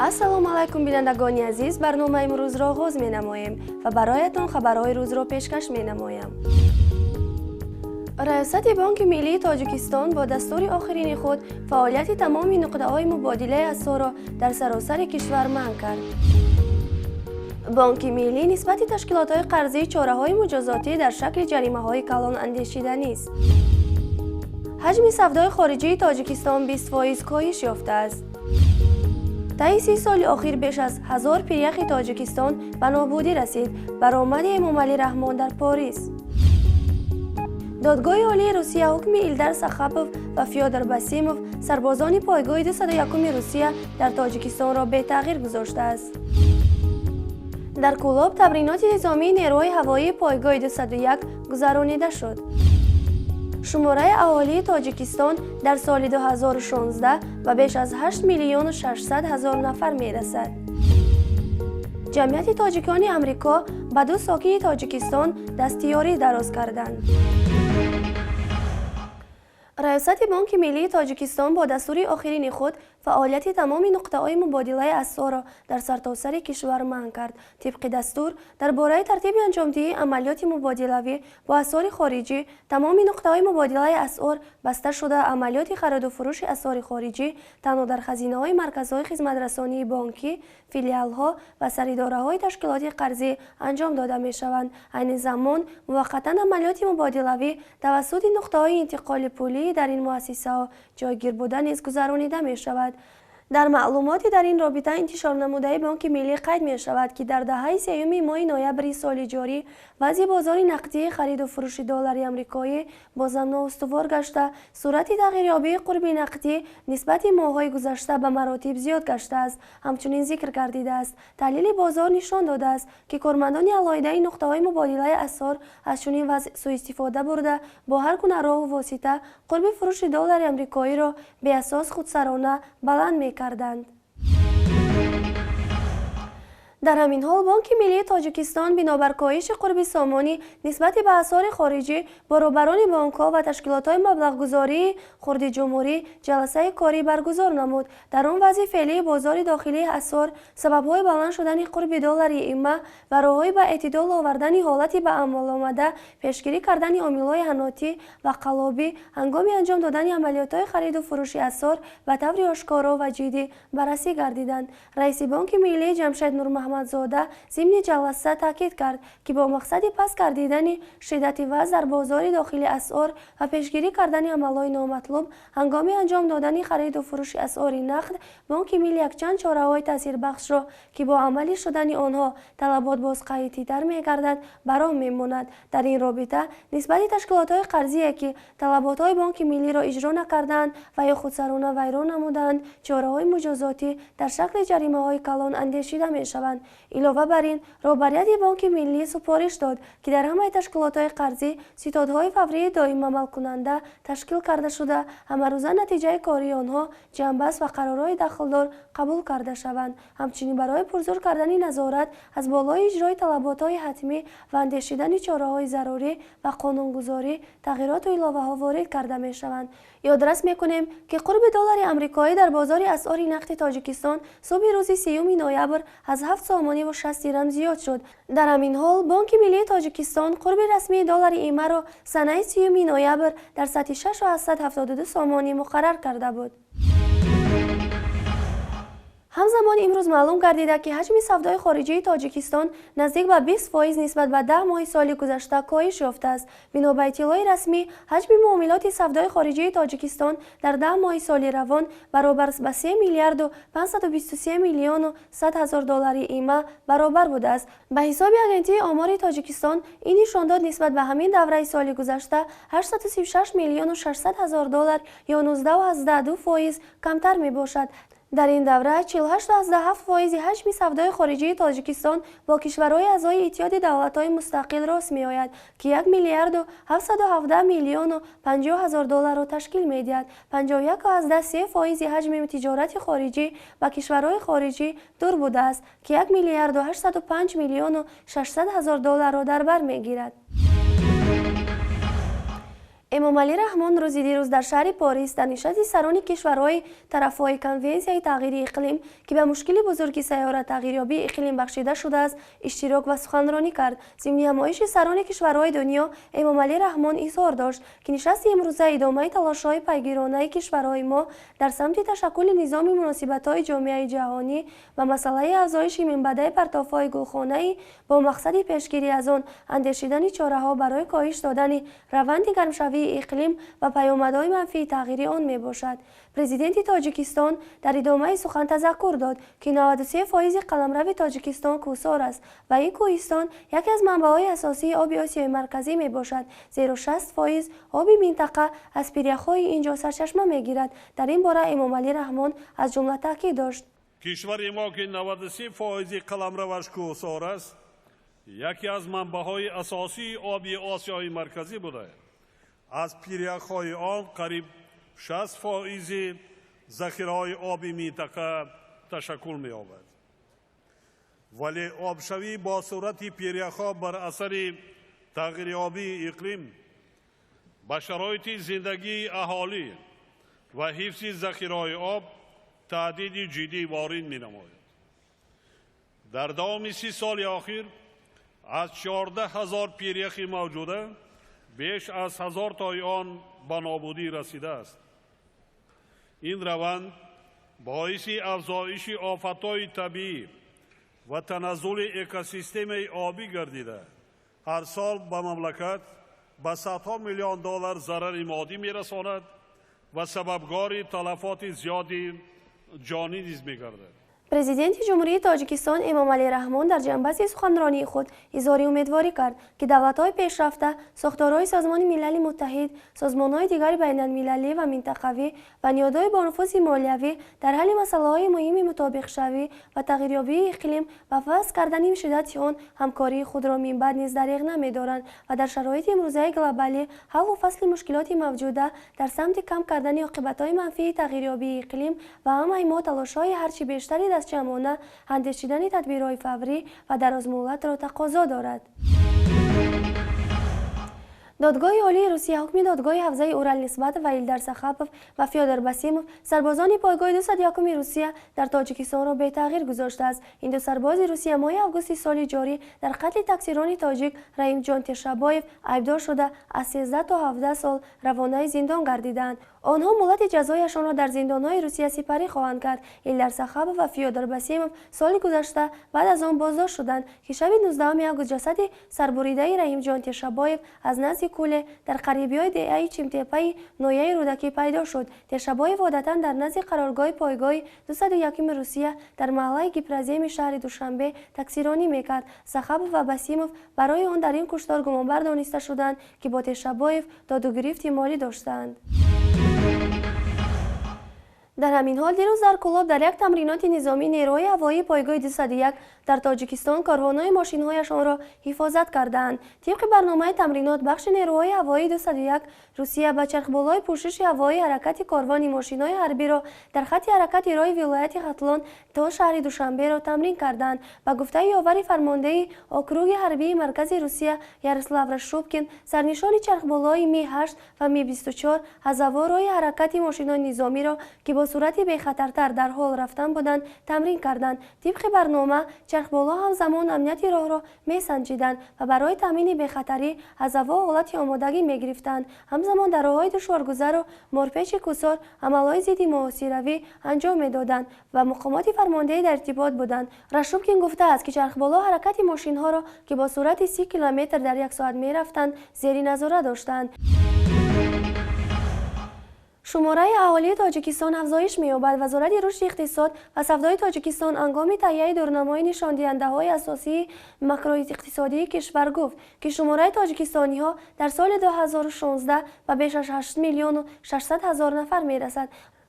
Ассалому алайкум, бинандагони азиз. Барномаи имрӯзро оғоз менамоем ва бароятон хабарҳои рӯзро пешкаш менамоям. Раёсати Бонки Миллии Тоҷикистон бо дастури охирини худ фаъолияти тамоми нуқтаҳои мубодилаи асъорро дар саросари кишвар манъ кард. Бонки Миллӣ нисбати ташкилотҳои қарзӣ чораҳои муҷозотӣ дар шакли ҷаримаҳои калон андешиданист. Ҳаҷми савдои хориҷии Тоҷикистон 20% коҳиш ёфтааст. Таи 30 соли охир беш аз 1000 пиряхи Тоҷикистон ба нобудӣ расид. Баромади Эмомалӣ Раҳмон дар Порис. Додгоҳи Олии Русия ҳукми Илдар Сахапов ва Фёдор Басимов, сарбозони пойгоҳи 201 Русия дар Тоҷикистонро бетағйир гузоштааст. Дар Кӯлоб тамриноти низомии нерӯҳои ҳавоии пойгоҳи 201 гузаронида шуд. Шумораи аҳолии Тоҷикистон дар соли 2016 ба беш аз 8 миллиону 600 ҳазор нафар мерасад. Ҷамъияти тоҷикони Амрико ба ду сокини Тоҷикистон дастиёрӣ дароз карданд. Раёсати Бонки Миллии Тоҷикистон бо дастури охирини худ фаъолияти тамоми нуқтаҳои мубодилаи асъорро дар сартосари кишвар манъ кард. Тибқи дастур дар бораи тартиби анҷомдиҳии амалиёти мубодилавӣ бо асъори хориҷӣ, тамоми нуқтаҳои мубодилаи асъор баста шуда, амалиёти хариду фурӯши асъори хориҷӣ танҳо дар хазинаҳои марказҳои хизматрасонии бонкӣ, филиалҳо ва саридораҳои ташкилоти қарзӣ анҷом дода мешаванд. Айни замон муваққатан амалиёти мубодилавӣ тавассути нуқтаҳои интиқоли пулӣ дар ин муассисаҳо ҷойгир буда низ гузаронида мешавад. Дар маълумоти дар ин робита интишорнамудаи Бонки Миллӣ қайд мешавад, ки дар даҳаи сеюми моҳи ноябри соли ҷорӣ вазъи бозори нақдии хариду фурӯши доллари амрикоӣ бозам ноустувор гашта, суръати тағйирёбии қурби нақдӣ нисбати моҳҳои гузашта ба маротиб зиёд гаштааст. Ҳамчунин зикр гардидааст, таҳлили бозор нишон додааст, ки кормандони алоҳидаи нуқтаҳои мубодилаи асъор аз чунин вазъ сӯистифода бурда, бо ҳар гуна роҳу восита қурби фурӯши доллари амрикоиро беасос худсарона баланд мекарданд. Дар ҳамин ҳол, Бонки Миллии Тоҷикистон бинобар коҳиши қурби сомонӣ нисбати ба асъори хориҷӣ бо роҳбарони бонкҳо ва ташкилотҳои маблағгузории хурди ҷумҳурӣ ҷаласаи корӣ баргузор намуд. Дар он вазъи феълии бозори дохилии асъор, сабабҳои баланд шудани қурби доллари има ва роҳҳои ба эътидол овардани ҳолати ба амал омада, пешгирӣ кардани омилҳои ҳанотӣ ва қаллобӣ ҳангоми анҷом додани амалиётҳои хариду фурӯши асъор ба таври ошкоро ва ҷиддӣ баррасӣ гардиданд. Раиси Бонки Миллӣ Ҷамшед Нурмаҳмадзода зимни ҷаласа таъкид кард, ки бо мақсади паст гардидани шиддати вазъ дар бозори дохили асъор ва пешгирӣ кардани амалҳои номатлуб ҳангоми анҷом додани хариду фурӯши асъори нақд, Бонки Милли якчанд чораҳои таъсирбахшро, ки бо амалӣ шудани онҳо талабот боз қатъитар мегардад, ба роҳ мемонад. Дар ин робита нисбати ташкилотҳои қарзие, ки талаботҳои Бонки Миллиро иҷро накардаанд ва ё худсарона вайрон намудаанд, чораҳои муҷозотӣ дар шакли ҷаримаҳои калон андешида мешаванд. Илова бар ин, роҳбарияти Бонки Миллӣ супориш дод, ки дар ҳамаи ташкилотҳои қарзӣ ситодҳои фаврии доимамалкунанда ташкил карда шуда, ҳамарӯза натиҷаи кории онҳо ҷамъбаст ва қарорҳои дахлдор қабул карда шаванд. Ҳамчунин барои пурзур кардани назорат аз болои иҷрои талаботҳои ҳатмӣ ва андешидани чораҳои зарурӣ ва қонунгузорӣ тағйироту иловаҳо ворид карда мешаванд. Ёдрас мекунем, ки қурби доллари амрикоӣ дар бозори асъори нақди Тоҷикистон субҳи рӯзи 30 ноябр аз 7 сомониву 60 дирам зиёд шуд. Дар ҳамин ҳол, Бонки Миллии Тоҷикистон қурби расмии доллари имаро санаи 30 ноябр дар сатҳи 6,72 сомонӣ муқаррар карда буд. Ҳамзамон имрӯз маълум гардида, ки ҳаҷми савдои хориҷии Тоҷикистон наздик ба 20% нисбат ба 10 моҳи соли гузашта коҳиш ёфтааст. Бино ба иттилои расмӣ, ҳаҷми муомилоти савдои хориҷии Тоҷикистон дар 10 моҳи соли равон баробар ба 3 миллиарду 523 миллиону 100 ҳазор доллари има баробар будааст. Ба ҳисоби Агентии омори Тоҷикистон, ин нишондод нисбат ба ҳамин давраи соли гузашта 836 миллиону 600 ҳазор доллар ё 19,2% камтар мебошад. Дар ин давра 48,7% ҳаҷми савдои хориҷии Тоҷикистон бо кишварҳои аъзои Иттиҳоди давлатҳои мустақил рост меояд, ки 1 миллиарду 717 миллиону 50 ҳазор долларро ташкил медиҳад. 51,3% ҳаҷми тиҷорати хориҷӣ ба кишварҳои хориҷӣ дур будааст, ки 1 миллиарду 805 миллиону 600 ҳазор долларро дар бар мегирад. Эмомалӣ Раҳмон рӯзи дирӯз дар шаҳри Порис дар нишасти сарони кишварҳои тарафҳои Конвенсияи тағйири иқлим, ки ба мушкили бузурги сайёра тағйирёбии иқлим бахшида шудааст, иштирок ва суханронӣ кард. Зимни ҳамоиши сарони кишварҳои дунё Эмомалӣ Раҳмон изҳор дошт, ки нишасти имрӯза идомаи талошҳои пайгиронаи кишварҳои мо дар самти ташаккули низоми муносибатҳои ҷомеаи ҷаҳонӣ ва масъалаи афзоиши минбаъдаи партовҳои гулхонаӣ бо мақсади пешгирӣ аз он, андешидани чораҳо барои коҳиш додани раванди гармшавии иқлим ва паёмадҳои манфии тағйири он мебошад. Президенти Тоҷикистон дар идомаи сухан тазаккур дод, ки 93% қаламрави Тоҷикистон кӯҳсор аст ва ин кӯҳистон яке аз манбаъҳои асосии оби Осиёи Марказӣ мебошад, зеро 60% оби минтақа аз пиряхҳои ин ҷо сарчашма мегирад. Дар ин бора Эмомалӣ Раҳмон аз ҷумла таъкид дошт. Кишвари мо, ки 93% қаламраваш кӯҳсор аст, яке аз манбаъҳои асосии оби Осиёи Марказӣ буда, аз пиряхҳои он қариб 60% захираҳои оби минтақа ташаккул меёбад. Вале обшавӣ бо суръати пиряхҳо бар асари тағйирёбии иқлим ба шароити зиндагии аҳолӣ ва ҳифзи захираҳои об таҳдиди ҷиддӣ ворид менамояд. Дар давоми 30 соли охир аз 14 000 пиряхи мавҷуда беш аз 1000 тои он ба нобудӣ расидааст. Ин раванд боиси афзоиши офатҳои табиӣ ва таназзули экосистемаи обӣ гардида, ҳар сол ба мамлакат ба садҳо миллион доллар зарари моддӣ мерасонад ва сабабгори талафоти зиёди ҷонӣ низ мегардад. Президенти Ҷумҳурии Тоҷикистон Эмомалӣ Раҳмон дар ҷанбази суханронии худ изҳори умедворӣ кард, ки давлатҳои пешрафта, сохторҳои Созмони Милали Муттаҳид, созмонҳои дигари байналмилалӣ ва минтақавӣ ва ниҳодҳои бонуфузи молиявӣ дар ҳалли масъалаҳои муҳими мутобиқшавӣ ва тағйирёбии иқлим ва паст кардани шиддати он ҳамкории худро минбаъд низ дариғ намедоранд ва дар шароити имрӯзаи глобалӣ ҳаллу фасли мушкилоти мавҷуда дар самти кам кардани оқибатҳои манфии тағйирёбии иқлим ва ҳамаи мо талошҳои ҳарчи бештари дастҷамъона андешидани тадбирҳои фаврӣ ва дарозмуҳлатро тақозо дорад. Додгоҳи Олии Русия ҳукми додгоҳи ҳавзаи Урал нисбат ва Илдар Сахапов ва Фёдор Басимов, сарбозони пойгоҳи 201-уми Русия дар Тоҷикистонро бетағйир гузоштааст. Ин ду сарбози Русия моҳи августи соли ҷорӣ дар қатли таксирони тоҷик Раимҷон Тешабоев айбдор шуда, аз 13 то 17 сол равонаи зиндон гардидаанд. Онҳо муҳлати ҷазояшонро дар зиндонҳои Русия сипарӣ хоҳанд кард. Илдар Сахапов ва Фёдор Басимов соли гузашта баъд аз он боздошт шуданд, ки шаби 19 август ҷасади сарбуридаи Раҳимҷон Тешабоев аз назди кӯле дар қарибиҳои деҳаи Чимтепаи ноҳияи Рӯдакӣ пайдо шуд. Тешабоев одатан дар назди қароргоҳи пойгоҳи 201-уми Русия дар маҳаллаи Гипроземи шаҳри Душанбе таксиронӣ мекард. Сахапов ва Басимов барои он дар ин куштор гумонбар дониста шуданд, ки бо Тешабоев додугирифти молӣ доштанд. Дар ҳамин ҳол дирӯз дар Кӯлоб дар як тамриноти низомии нерӯҳои ҳавоии пойгоҳи 201 дар Тоҷикистон корвонҳои мошинҳояшонро ҳифозат кардаанд. Тибқи барномаи тамринот, бахши нерӯҳои ҳавоии 201 Русия ба чархболҳои пӯшиши ҳавоии ҳаракати корвони мошинҳои ҳарбиро дар хатти ҳаракати роҳи вилояти Хатлон то шаҳри Душанберо тамрин карданд. Ба гуфтаи ёвари фармондеҳи округи ҳарбии маркази Русия Ярослав Рашубкин, сарнишони чархболҳои Ми-8 ва Ми-24 ҳазаво роҳи ҳаракати мошинҳои низомиро, ки бо суръати бехатартар дар ҳол рафтан буданд, тамрин карданд. Тибқи барнома, чархболҳо ҳамзамон амнияти роҳро месанҷиданд ва барои таъмини бехатарӣ ҳазаво ҳолати омодагӣ мегирифтанд. Ҳамзамон дар роҳҳои душворгузару морпечи кӯсор амалҳои зидди муҳосиравӣ анҷом медоданд ва муқомоти фармондеҳӣ дар иртибот буданд. Рашубкин гуфтааст, ки чархболҳо ҳаракати мошинҳоро, ки бо суръати 30 километр дар як соат мерафтанд, зери назора доштанд. Шумораи аҳолии Тоҷикистон афзоиш меёбад. Вазорати рушди иқтисод ва савдои Тоҷикистон ҳангоми таҳияи дурнамои нишондиҳандаҳои асосии макроиқтисодии кишвар гуфт, ки шумораи тоҷикистониҳо дар соли 2016 ба беш аз 8 миллиону 600 ҳазор нафар мерасад.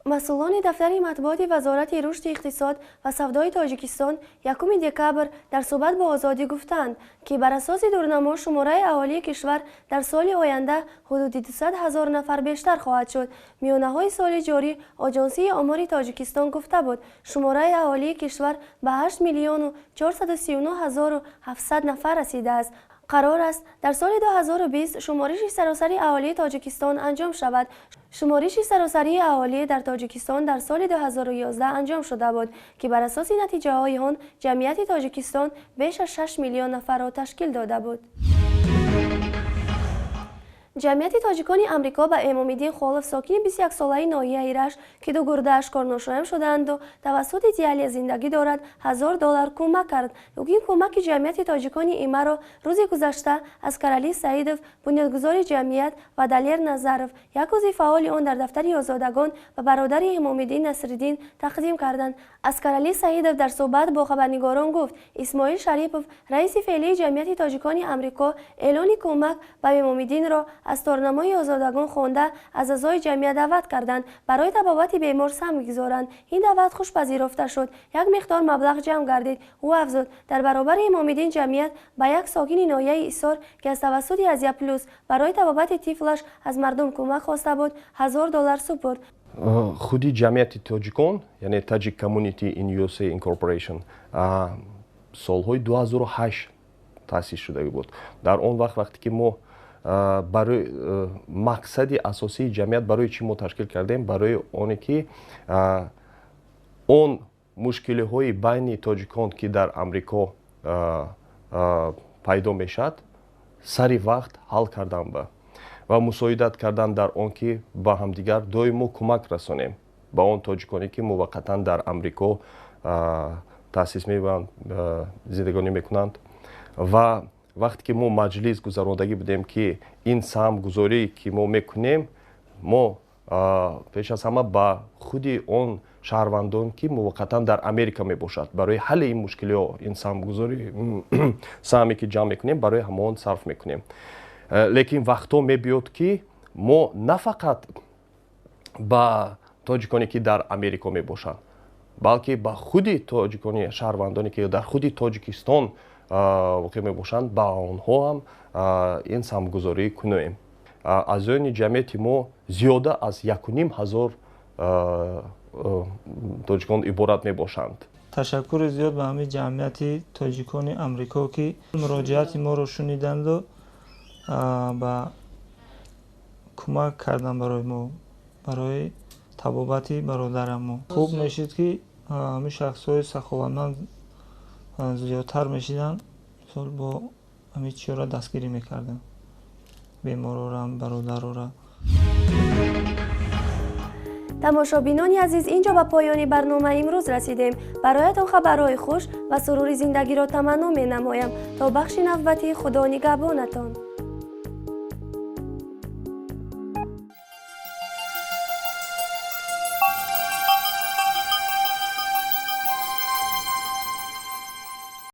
Масъулони дафтари матбуоти Вазорати рушди иқтисод ва савдои Тоҷикистон 1 декабр дар суҳбат бо Озодӣ гуфтанд, ки бар асоси дурнамо шумораи аҳолии кишвар дар соли оянда ҳудуди 200 ҳазор нафар бештар хоҳад шуд. Миёнаҳои соли ҷорӣ Оҷонсии омори Тоҷикистон гуфта буд, шумораи аҳолии кишвар ба 8 миллиону 439 ҳазору 700 нафар расидааст. Қарор аст дар соли 2020 шумориши саросари аҳолии Тоҷикистон анҷом шавад. Шумориши саросарии аҳолӣ дар Тоҷикистон дар соли 2011 анҷом шуда буд, ки бар асоси натиҷаҳои он ҷамъияти Тоҷикистон беш аз 6 миллион нафарро ташкил дода буд. Ҷамъияти тоҷикони Амрико ба Эмомиддин Холов, сокини 21-солаи ноҳияи Рашт, ки ду гурдааш корношоям шудаанду тавассути диализ зиндагӣ дорад, $1000 кӯмак кард. Ин кӯмаки ҷамъияти тоҷикони имаро рӯзи гузашта Аскарали Саидов, бунёдгузори ҷамъият, ва Далер Назаров, як узви фаъоли он дар дафтари озодагон ва бародари Эмомиддин Насриддин тақдим карданд. Аскарали Саидов дар суҳбат бо хабарнигорон гуфт, Исмоил Шарипов, раиси феълии ҷамъияти тоҷикони Амрико, эълони кӯмак ба Эмомиддинро аз торнамои озодагон хонда, аз аъзои ҷамъият даъват карданд барои табобати бемор саҳм гузоранд. Ин даъват хуш пазируфта шуд, як миқдор маблағ ҷамъ гардид. Ӯ афзуд, дар баробари Эмомиддин ҷамъият ба як сокини ноҳияи Исор, ки аз тавассути Азия Плюс барои табобати тифлаш аз мардум кӯмак хоста буд, $1000 супурд. Худи ҷамъияти тоҷикон, яъне Tajik Community in USA Incorporation, солҳои 2008 таъсис шуда буд. Дар он вақт, вақте ки мо барои мақсади асосии ҷамъият, барои чӣ мо ташкил кардем, барои оне ки он мушкилиҳои байни тоҷикон, ки дар Амрико пайдо мешавад, сари вақт ҳал кардан ва мусоидат кардан дар он ки ба ҳамдигар доимо кӯмак расонем, ба он тоҷиконе ки муваққатан дар Амрико таъсис меёбанд, зиндагонӣ мекунанд. Ва вақте ки мо маҷлис гузарондагӣ будем, ки ин саҳмгузорӣ ки мо мекунем, мо пеш аз ҳама ба худи он шаҳрвандон, ки муваққатан дар Америка мебошад, барои ҳалли ин мушкилиҳо ин саҳмгузорӣ, саҳме ки ҷамъ мекунем, барои ҳамон сарф мекунем. Лекин вақтҳо мебиёд, ки мо на фақат ба тоҷиконе, ки дар Америко мебошанд, балки ба худи тоҷикони шаҳрвандоне, ки дар худи Тоҷикистон воқеъ мебошанд, ба онҳо ҳам ин саҳмгузорӣ кунем. Аъзоёни ҷамъияти мо зиёда аз 1500 тоҷикон иборат мебошанд. Ташаккури зиёд ба ҳамин ҷамъияти тоҷикони Амрико, ки муроҷиати моро шуниданду ба кӯмак кардан барои мо, барои табобати бародарам мо. Хуб мешид, ки ҳамин шахсҳои саховатманд зиёдтар мешиданд, мисол бо ҳамин чиёра дастгирӣ мекарданд беморора, бародарора. Тамошобинони азиз, инҷо ба поёни барнома имрӯз расидем. Бароятон хабарҳои хуш ва сурури зиндагиро таманно менамоям. То бахши навбатӣ, Худо нигаҳбонатон.